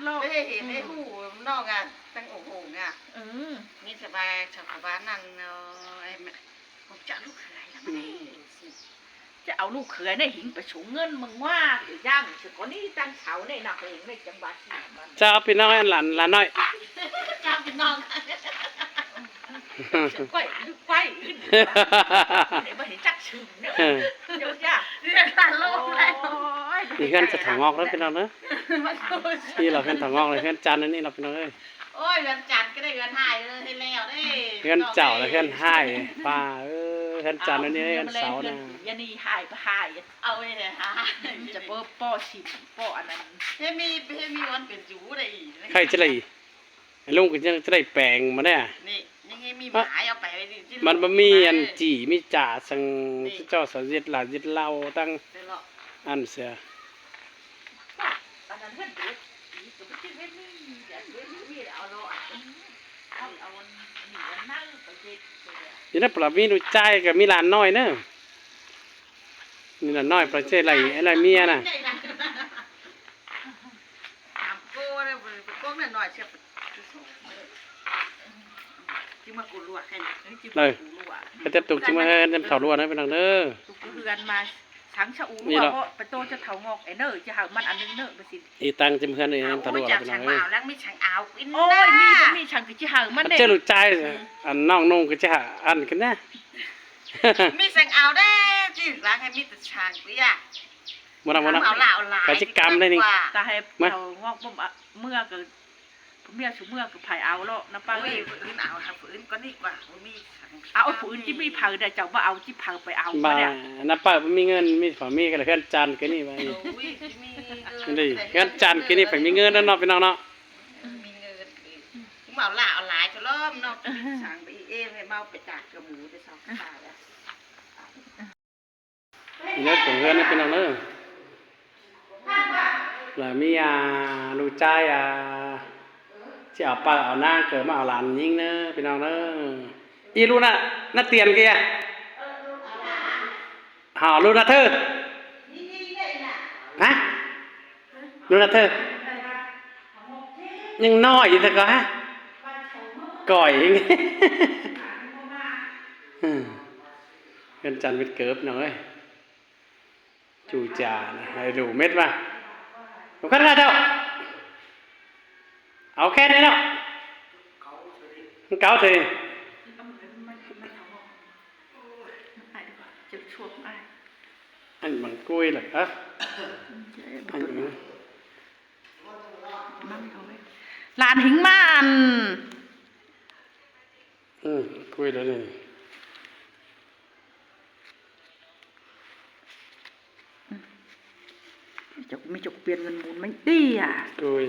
ໂລກ ເອີ ເຫັນໃນຫູນ້ອງອະ ຕັ້ງອົກໂຫງອະ ເອີ ມີແຕ່ວ່າຊາວບ້ານນັ້ນເນາະ ເຈົ້າລູກເຂຍລະ ຈະເອົາລູກເຂຍໃນຫິງໄປຊົງເງິນມຶງວ່າ ຢ່າງຊະກໍນີ້ຕັ້ງເສົາໃນນັກເອງໃນຈັງຫວັດ ເຈົ້າພີ່ນ້ອງ ອັນຫຼານ ຫຼານນ້ອຍ ເຈົ້າພີ່ນ້ອງ ໄປ ໄປ ໄປ ບໍ່ເຫັນຈັກຊື່ເດີ ເຈົ້າ ເຮືອນສະເຖົາງອກເດີພີ່ນ້ອງເດີ ນີ້ລະເຮືອນເຖົາງອກເລີຍ ເຮືອນຈັນອັນນີ້ລະພີ່ນ້ອງເອີຍ ໂອ້ຍ ເຮືອນຈັນກໍໄດ້ເຮືອນຮ້າຍເລີຍ ໃຫ້ແລ້ວເດ້ ເຮືອນເຈົ້າລະເຮືອນຮ້າຍ ປ້າເອີຍ ເຮືອນຈັນອັນນີ້ເຮືອນເສົານະ ຢ່ານີ້ຮ້າຍ ປ້າຮ້າຍ ເອົາໄວ້ແດ່ ຈະບໍ່ປໍຊິ ປໍອັນນັ້ນ ເຮັດມີ ເຮັດມີວັນເປັນຢູ່ໄດ້ອີກ ໃຜຈະໄດ້ ລຸງກໍຍັງຈະໄດ້ແປງມາແດ່ ນີ້ຍັງມີໝາຍເອົາໄປ ມັນບໍ່ມີອັນຈີ່ມີຈ່າສັງ ເຈົ້າສາວເຮັດຫຼາຍເຮັດເລົ່າຕັ້ງອັນເສຍ ອັນນັ້ນເພິ່ນເຮັດອີກ ກໍບໍ່ຖືກເຮັດມີ ເຮັດມີເອົາເນາະ ເອົາ ເອົາອັນນີ້ອັນນັ້ນໄປເຮັດ ຢູ່ໃນປະລະມີລູກຊາຍກໍມີຫຼານນ້ອຍເນາະ ມີຫຼານນ້ອຍປະເທດໄລ່ ໄລ່ເມຍນະ. ຕາມໂກ້ເດີ ໂກ້ນ້ອຍໆ ເຊື່ອ ຊິມາກູລວດໃຫ້ ເອີ ຊິມາກູລວດ ໄປເຕັບຕຸກຊິມາເຮືອນເຖົ້າລວດເດີພີ່ນ້ອງເດີ ຕຸກເຮືອນມາສັງຊະອູລວດ ນີ້ລະ ເພາະໄປໂຕຈະເຖົ້າງອກໄອ້ເນີ ຈະເຮົາມັນອັນໜຶ່ງເນີ ໄປຊິ ອີຕັງຊິມາເຮືອນເຖົ້າລວດ ໂອ້ຍ ພີ່ນ້ອງເອີຍ ຈັກສັງມາເອົາແລ້ວ ມີສັງເອົາກິນ ໂອ້ຍ ນະ ມີ ມີສັງກໍຊິເຮົາມັນເດ້ ເຈົ້າລູກຊາຍ ອືມ ອັນນ້ອງນຸ່ງກໍຈະອັນກັນນະ ມີສັງເອົາເດ້ ຈື່ຫຼັງໃຫ້ມີແຕ່ສາງເປີຍ ບໍ່ນະ ບໍ່ນະ ເອົາຫຼາຍ ເອົາຫຼາຍ ກະຊິກຳໄດ້ນີ້ ຕາໃຫ້ເຖົ້າງອກບໍ່ເມືອກໍ ເມຍຊຸເມືອກໍໃຜເອົາເນາະ ນະປ້າເອີຍ ຜູ້ອື່ນເອົາ ຜູ້ອື່ນກໍດີກວ່າ ບໍ່ມີສັງ ເອົາຜູ້ອື່ນ ຊິມີໃຜໃດ ເຈົ້າບໍ່ເອົາ ຊິໃຜໄປເອົາ ບາດ ນະປ້າບໍ່ມີເງິນ ມີພໍ່ມີກໍເຮືອນຈັນຄືນີ້ວ່າ ໂອ້ຍ ຊິມີເງິນ ນີ້ເຮືອນຈັນຄືນີ້ ໃຜມີເງິນນະເນາະ ພີ່ນ້ອງເນາະ ມີເງິນ ເອົາຫຼາຍ ເອົາຫຼາຍ ຈະລ້ອມເນາະ ສັງໄປອີກ ເອ ໃຫ້ເມົາໄປຈາກກະໝູ ໄດ້ສອງປາແລ້ວ. ນີ້ເດີ ໂຕເຮືອນນະພີ່ນ້ອງເດີ ລະມີ ອ່າ ລູກຊາຍ ອ່າ ຊິເອົາປ້າເອົານາງເກີດມາເອົາຫຼານຍິງເດີພີ່ນ້ອງເດີ ອີລູນະ ນະຕຽນເກຍ ຫາລູນະເທີ ຮະ ລູນະເທີ ຍັງນ້ອຍຢູ່ແຕ່ກໍ ຮະ ກ່ອຍ ອືມ ເຮືອນຈັນເປັນເກີບນ້ອງເອີຍ. ຈູຈານະ ໃຫ້ດູເມັດມາ ບໍ່ຄັນລະເຈົ້າ ເອົາແຄນນີ້ແລ້ວ ມັນເກົ່າເທື່ອນີ້ ອັນມັນກຸຍລະ ອະ ຫຼານຫິງມາ ອັນ ອືມ ກຸຍລະນີ້. ເຈົ້າ ມີເຈົ້າກໍປ່ຽນເງິນໝູນມາຕິ ໂດຍ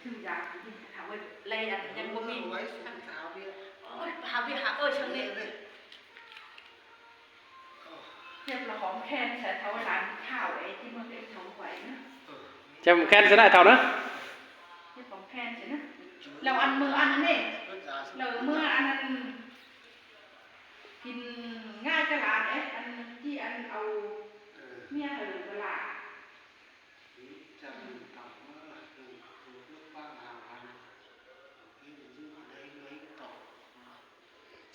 ຊື້ຢາກິນ ຖາມວ່າໄລ່ອັນຍັງບໍ່ມີ ໂອ້ຍ ຫາເວຍຫາເອີຍ ຊ່ຳນີ້ ເຈັບລະຫອມແຂນໃສ່ເຖົ້າຫຼານເຖົ້າ ໄອ້ທີ່ເມືອງເອັກເຖົ້າໄວ້ນະ ເຈັບແຂນຊະນະເຖົ້ານະ ເຈັບຂອງແພນຊີ້ນະ ແລ້ວອັນມື້ອັນນີ້ ແລ້ວເມື່ອອັນນັ້ນ ກິນງ່າຍຈະຫຼານເອ ອັນທີ່ອັນເອົາເມຍໃຫ້ເວລາ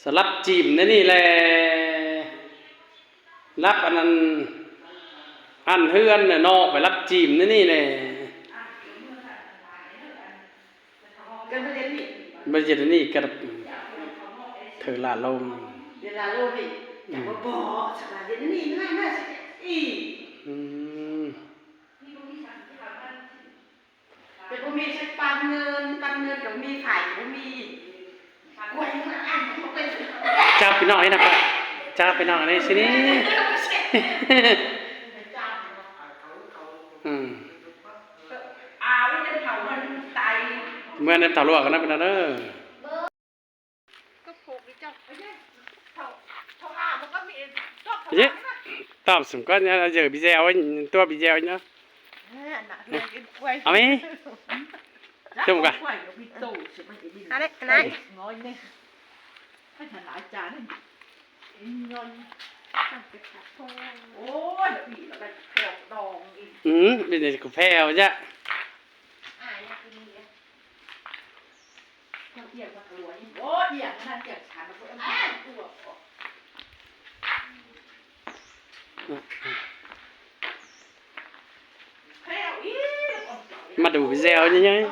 ສະຫຼັບຈີມໃນນີ້ແຫຼະ ລັບອັນນັ້ນ ອັນເຮືອນນອກໄປລັບຈີມໃນນີ້ແຫຼະ ບໍ່ເຮັດອັນນີ້ກໍເທີລາລົມ ເວລາໂລນີ້ ອືມ ບໍ່ ບໍ່ ສະບາຍເຢັນນີ້ ອືມ. ແຕ່ບໍ່ມີສັກປັນເງິນ ປັນເງິນກໍບໍ່ມີ ຂາຍກໍບໍ່ມີ ກວຍມັນອ່ານມັນບໍ່ເປັນ ຈັບພີ່ນ້ອງນີ້ນະ ຈັບພີ່ນ້ອງນີ້ຊິນີ້ ອືມ ເມື່ອນຳເຖົ້າຫຼວງກັນນະພີ່ນ້ອງເດີ. ເອີ ຕອບສົມກ່ອນ ເຢີບີແຈວ ຕົວບີແຈວເນາະ ເອົາມີ ຈຸ່ມກະ ອັນນີ້ ອັນນັ້ນ ເປັນຫາຫຼາຍຈານ ເປັນຍ້ອນ ໂອ້ຍ ແລ້ວອີກ ແລ້ວກໍແຜ່ວດອງອີກ. ອືມ ເປັນຫຍັງກໍແຜ່ວຍະ. ມາດູແຊວໃຫຍ່ໆ.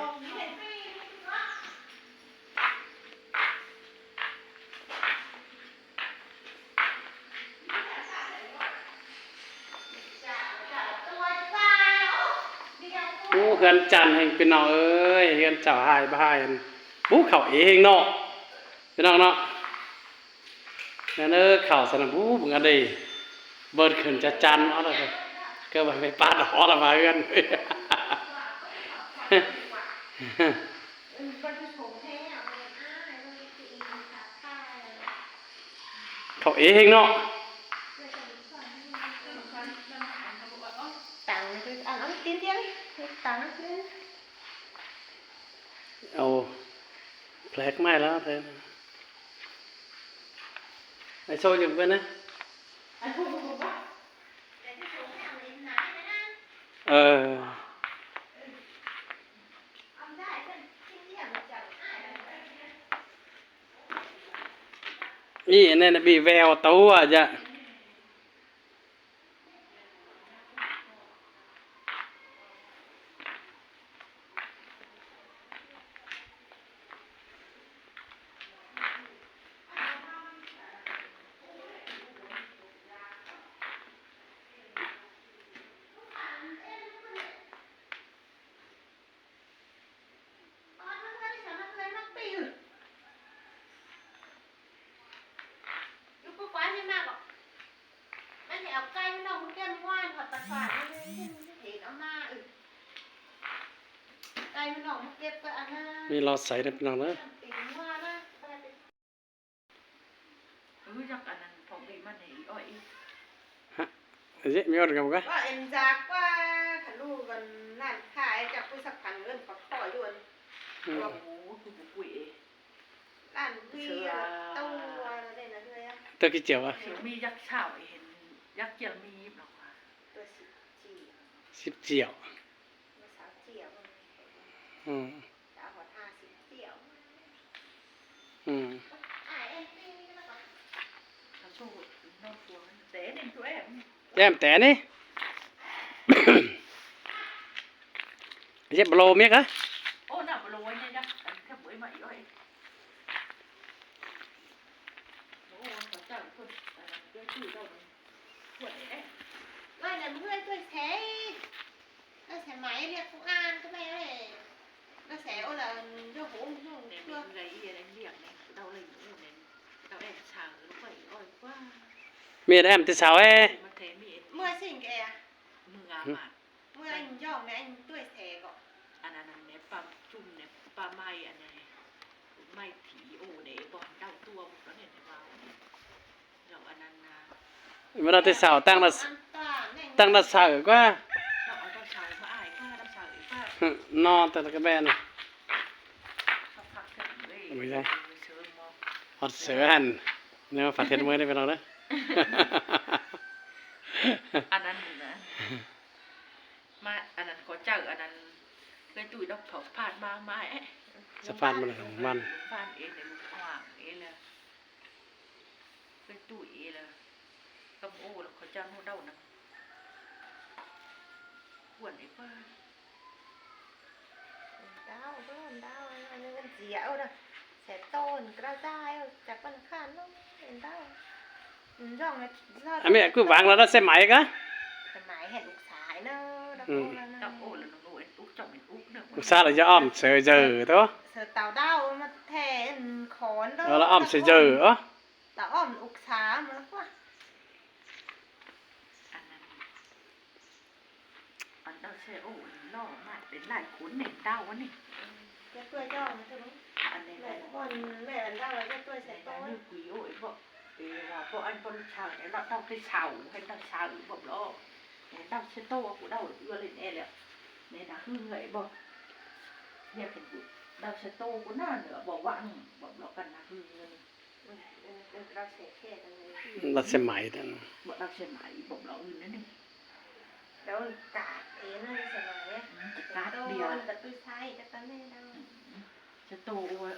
ໂອ້ ເຮືອນຈັນແຮງ ພີ່ນ້ອງເອີຍ ເຮືອນເຈົ້າຮ້າຍບໍ່ຮ້າຍ ໂອ້ ເຂົ້າເອງເນາະ ພີ່ນ້ອງເນາະ. ແມ່ນເອີ ເຂົ້າຊັ້ນນະ ໂອ້ ເບິ່ງອັນເດ້ ເບີດຂຶ້ນຈະຈັນເອົາລະ ເກີດວ່າໄປປາດຫໍລະມາເຮືອນ. ເຂົ້າເອງເນາະ. ຕັງ ອັນ ເອົາຕີນທຽງ ຕັງ ເອົາແຜກໄມ້ແລ້ວ ແຜກ ໄອ້ໂຊຢູ່ເບິ່ງນະ ເອີ. ນີ້ ອັນນັ້ນນະ ມີແວວຕົວຈະ. ມີລໍໃສ່ເດີພີ່ນ້ອງເດີ. ເອີ ຢາກອັນນັ້ນຂອງດີມາໃຫ້ອີອ້ອຍອີກ. ຮະ ເອີ ມີອອດກັບກະ ວ່າເອັນຈາກວ່າ ຄັນຮູ້ກັນຮ້ານຄ້າຈັກຜູ້ສັກພັນເງິນຂໍຂໍຢູ່ອັນ ອືມ ວ່າ ໂອ້ ຄືບໍ່ຄຸຍເອ ຮ້ານວີ ເສືອ ໂຕ ອັນນັ້ນເດ້ນະເອື້ອຍ ເສືອຂີ້ຈຽວອະ ມີຈັກຊາວເຫັນ ຈັກຈຽວມີເນາະ ໂຕສິບຈຽວ ສິບຈຽວ ເມື່ອຊາວຈຽວ ອືມ ຈະເອົາຮອດຫ້າສິບຈຽວ ອືມ ແອມແຕນີ້ ເຈັບບໍ່ໂລເມກະ ໂອ້ ໜ້າບໍ່ໂລຍະ ອັນແຄບບໍ່ມາອີກ ໂອ້ຍ ໂອ້ ເຂົາເຈົ້າເພິ່ນ ອັນນັ້ນເຈົ້າຊື່ເຈົ້າ ເມື່ອຍນຳເຮືອນຕົວແສ ລະສະໄໝລຽກຜູ້ອ່ານກໍໄປເອີຍ ລະແສໂອລະໂຍໂຫໂຍ ແຕ່ມີເອື້ອຍອີ່ລຽກແນ່ ເຮົາເລີຍໂອແນ່ ເຮົາແອບຊາວໄປອ້ອຍກວ່າ ມີແອມແຕ່ເຊົ້າເອ ເມື່ອຊິງແອ ເມື່ອມາ ເມື່ອອັນຢອງແມ່ອັນຕົວແສກໍ ອັນນັ້ນແມ່ປາຈຸ່ມແມ່ປາໄມ້ອັນນັ້ນ ໄມ້ຖີໂອເດ້ ບໍ່ເຈົ້າຕົວບໍ່ກໍແນ່ວ່າ ເວລາແຕ່ເຊົ້າຕັ້ງນະ ຕັ້ງນະເຊົ້າກວ່າ ເນາະ ແຕ່ລະກະແມ່ນ ໂອ້ຍ ຮອດເສືອຫັ້ນ ແນວຝັນເຫັນເມື່ອຍເດ້ພີ່ນ້ອງເດີ ອັນນັ້ນນະ ມາ ອັນນັ້ນກໍເຈົ້າ ອັນນັ້ນ ເອື້ອຍຕຸ້ຍດອກເຖົ້າຜ່ານມາ ມາແອະ ສະພານມັນ ມັນ ບ້ານເອ ໃນລູກຂວາງເອລະ ເອື້ອຍຕຸ້ຍເອລະ ກຳໂອລະ ເຂົາເຈົ້າໂນດເດົານະ ຄວນເອກວ່າ ດາວ ດາວ ດາວ ອັນນີ້ມັນເສຍເອົານະ ແສໂຕນກະຈາຍເອົາ ຈັກມັນຂານເນາະ ເອັນດາວ ອືມ ຢອງ ອັນນີ້ຄືວາງແລ້ວນະ ໃສ່ໄໝກະ ໃສ່ໄໝໃຫ້ລູກຊາຍເນາະ ອືມ ດອກໂອລະ ລູກເອັນອຸກ ເຈົ້າເປັນອຸກເດີ ລູກຊາຍລະຢ່າອ້ອມເສີເຈີໂຕ ເສີເຕົາດາວມາແທນຂອນເດີ ລະອ້ອມເສີເຈີ ເອີ ລະອ້ອມອຸກສາມາກວ່າ ອັນນັ້ນ ອັນດາວແຊໂອນີ້ຫຼໍ່ມາເປັນຫຼາຍຄົນແມ່ນດາວອັນນີ້ ເຈັບຕົວຈ້ອງນະ ອັນນີ້ແຫຼະ ແມ່ນດາວເຈັບຕົວແຊໂຕ ນີ້ຄຸຍໂອຍ ບໍ່ ເອ ວ່າບໍ່ອັນບໍ່ເຊົາ ແລ້ວດາວໄປເຊົາ ໃຫ້ດາວເຊົາບໍ່ຫຼໍ່ ແມ່ນດາວແຊໂຕ ຜູ້ດາວຢູ່ເລີຍແນ່ແລ້ວ ແມ່ນດາວຫຶງເລີຍບໍ່ ຢາກເຫັນດາວແຊໂຕຜູ້ນັ້ນເດີ ບໍ່ຫວັງ ບໍ່ຫຼໍ່ກັນນະຫຶງເລີຍ ລາວໃສ່ແທ້ ລາວໃສ່ໄໝແທ້ນະ. ບໍ່ ລາວໃສ່ໄໝ ບໍ່ລາວອື່ນນັ້ນນີ້. ລາວກາດເອງນະ ໃສ່ໄໝ ອືມ ຈະກາດດຽວ ກະຕຸ້ຍໃສ່ ກະຕາແມ່ລາວ ຈະໂຕວ່າ